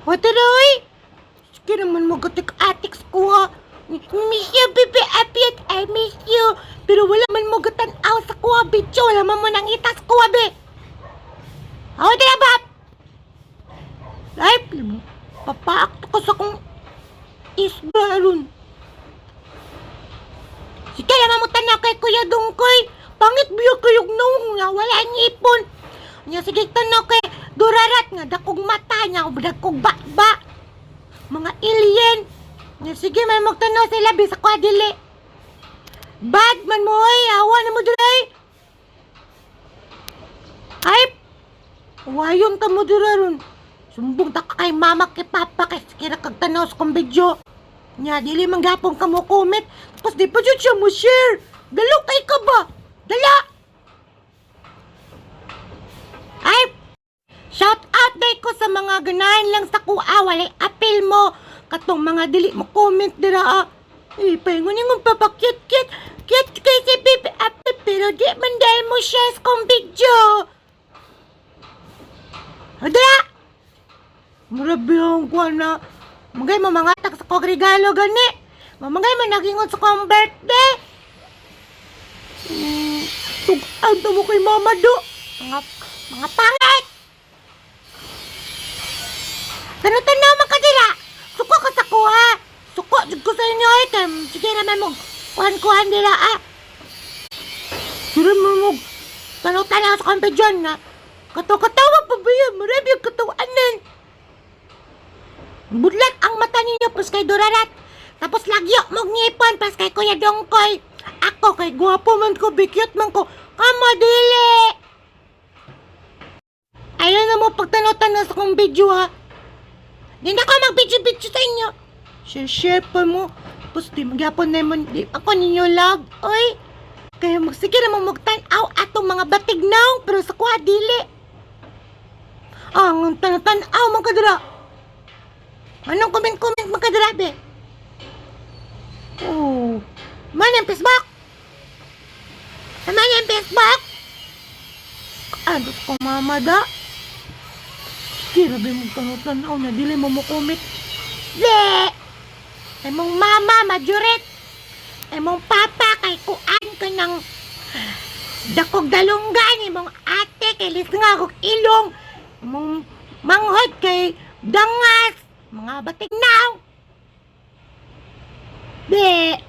Wataroy! Sige naman mo gatik-atik sa kuha. Miss you, Bebe Apiat. I miss you. Pero wala man mo gatan-aw sa kuha, bityo. Wala man mo nangita sa kuha, be. Aw, dala ba? Ay, papaakto ko sa kong isda ron. Sige, naman mo tanaw kay Kuya Dungkoy. Pangit biya kayog noong nga wala ang ipon. Nya sige tanaw kay Durarat nga dakog mata niya o dakog ba. Mga alien. Nya sige man magtanaw sila bisa ko dili. Bad man mo oy, awa na mo diri. Ay, wayon ta mo dira ron. Sumbong ta ka kay mama kay papa kay kira kag tanaw sa kong video. Nya dili man gapon ka mo comment. Tapos di pa jud siya mo share. Dalo kay ka ba? Dala. Ay, shout out day ko sa mga ganahan lang sa kuha, walay apil mo. Katong mga dili mo comment dira ah. Eh, paingon yung papakyut cute. Cute kay si Bibi Apple pero di man dahil mo share sa kong video. Dala! Murabi ang kuha na. Magay mo mga sa kong regalo gani. Mamagay mo nagingon sa kong birthday. Tug-an to mo kay mama do. Mga pangit! Tanaw-tanaw man ka dira. Suko ka sa kuha. Suko jud ko sa inyo eh. Kay, sige naman mo. Kuhan-kuhan dira ah. Sige mo mo. Tanaw-tanaw sa kong video na. Kataw-katawa pa ba yan? Marami ang katawanan. Budlat ang mata ninyo pas kay Durarat. Tapos lagyo mong ngipon pas kay Kuya Dongkoy. Ako kay gwapo man ko, bikyot man ko. Kamo dili. Ayaw na mo pagtanaw-tanaw sa kong video ha. Di na ako mag-video-video sa inyo. Share-share pa mo. Tapos di magyapon na mo, di ako ninyo love. Oy. Kaya magsige namang magtanaw atong mga batig naong pero sa kuha dili. Ang tanaw-tanaw man kadira. Anong comment-comment man kadira be? Oh. Man ang Facebook. Man ang Facebook. Ano ko mama da? Kira ba mong tanaw-tanaw na dili mo mo comment? Le! Imong mama majuret. Imong papa kay kuan ka ng dakog dalunggan imong ate kay lisngag og ilong imong manghod kay dangas mga batig naw. Be,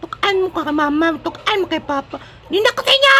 tukan mo ka kay mama, tukan mo kay papa. Di na ko sa inyo!